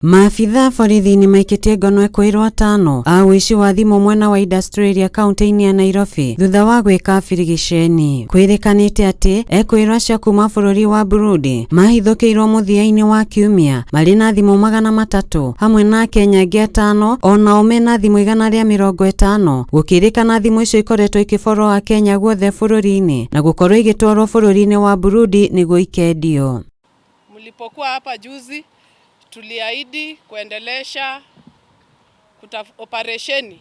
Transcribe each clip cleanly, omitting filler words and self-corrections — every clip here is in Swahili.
Maabitha borithi nĩmaikĩtie ngono ekũĩrwo atano a ũici wa thimũ mwena wa Industrial Area kaunti-inĩ ya Nairobi thutha wa gwĩka birigiceni. Kwĩrĩkanĩte atĩ ekũĩrwo acio kuma bũrũri wa Burundi mahithũkĩirwo mũthia-inĩ wa kiumia marĩ na thimũ 300 hamwe na Akenya angĩ atano onao mena thimũ 150. Gũkĩrĩkana thimũ icio ikoretwo ikĩborwo Akenya guothe bũrũri-inĩ na gũkorwo igĩtwarwo bũrũri-inĩ wa Burundi nĩguo ikendio. Mlipokuwa hapa juzi tuliahidi kuendelesha operesheni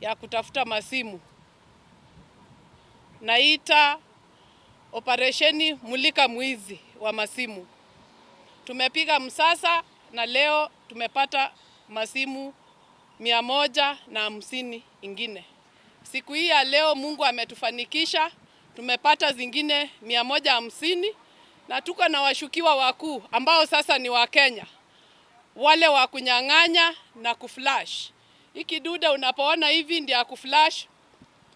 ya kutafuta masimu. Naita operesheni Mulika Mwizi wa Masimu. Tumepiga msasa na leo tumepata masimu 150 ingine. Siku hii ya leo Mungu ametufanikisha, tumepata zingine 150 na tuko na washukiwa wakuu ambao sasa ni wa Kenya, wale wa kunyang'anya na kuflash. Hiki duda unapoona hivi ndio ya kuflash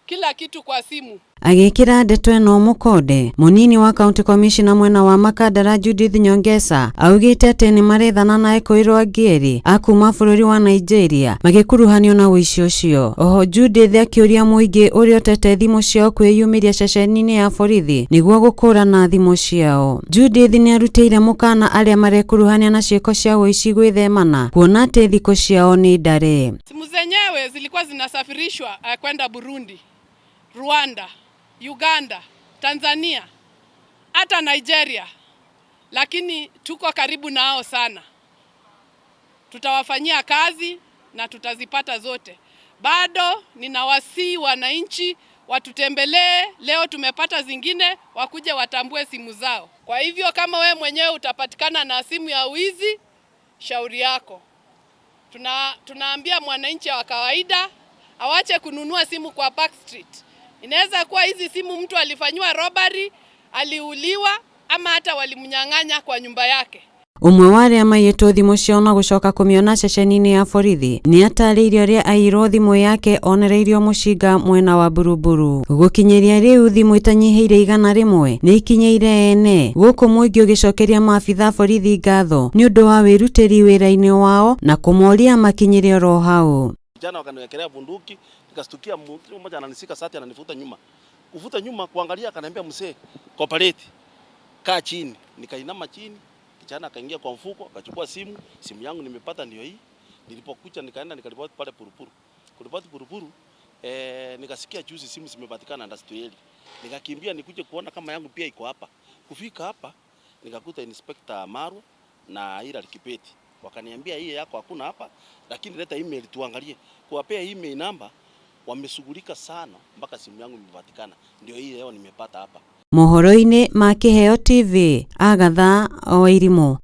kila kitu kwa simu. Agĩkĩra ndeto ĩno mũkonde, mũnini wa county commissioner mwena wa Makandara Judith Nyongesa augĩte atĩ nĩmarethana na ekũĩrwo angĩ erĩ a kuma bũrũri wa Nigeria magĩkuruhanio na ũici ũcio. Oho Judith akĩũria mũingĩ ũrĩa ũtete thimũ ciao kwĩyumĩria ceceni-inĩ ya borithi nĩguo gũkũrana thimũ ciao. Judith nĩarutĩire mũkana arĩa marekuruhania na ciĩko cia ũici gwĩthemana kuona atĩ thikũ ciao nĩ ndare. Simu zenyewe zilikuwa zinasafirishwa kwenda Burundi, Rwanda, Uganda, Tanzania, hata Nigeria, lakini tuko karibu nao sana. Tutawafanyia kazi na tutazipata zote. Bado ninawasihi wananchi watutembelee. Leo tumepata zingine, wakuje watambue simu zao. Kwa hivyo kama we mwenyewe utapatikana na simu ya wizi, shauri yako. Tunaambia mwananchi wa kawaida awache kununua simu kwa Park Street. Inaweza kuwa hizi simu mtu alifanyiwa robbery, aliuliwa ama hata walimnyang'anya kwa nyumba yake. Ũmwe wa arĩa maiyĩtwo thimũ ciao na gũcoka kũmĩona ceceni-inĩ ya borithi nĩ atarĩirie ũrĩa aiyirwo thimũ yake onereirio mũcinga mwena wa Buruburu. Gũkinyĩria rĩu thimũ itanyihĩire 100 nĩ ikinyĩire ene, gũkũ mũingĩ ũgĩcokeria maabitha borithi ngatho nĩ ũndũ wa wĩrutĩri wĩra-inĩ wao na kũmoria makinyĩre oro hau. Jana wakaniwekelea bunduki, nikastukia mtu mmoja ananishika sati ananivuta nyuma. Kuvuta nyuma kuangalia akaniambia mzee, cooperate. Kaa chini. Nikainama chini. Kijana akaingia kwa mfuko, akachukua simu, simu yangu nimepata ndio hii. Nilipokuja nikaenda nikaripoti pale Purupuru. Kuripoti Purupuru, nikasikia juzi simu zimepatikana Industrial. Nikakimbia nikuje kuona kama yangu pia iko hapa. Kufika hapa nikakuta Inspector Marwa na Hilary Kibeti. Wakaniambia hii yako hakuna hapa, lakini leta email tuangalie. Kuwapea email namba, wameshughulika sana mpaka simu yangu imepatikana. Ndio hii leo nimepata hapa. Mohoro-inĩ ma Kĩheo TV, Agatha Wairimu.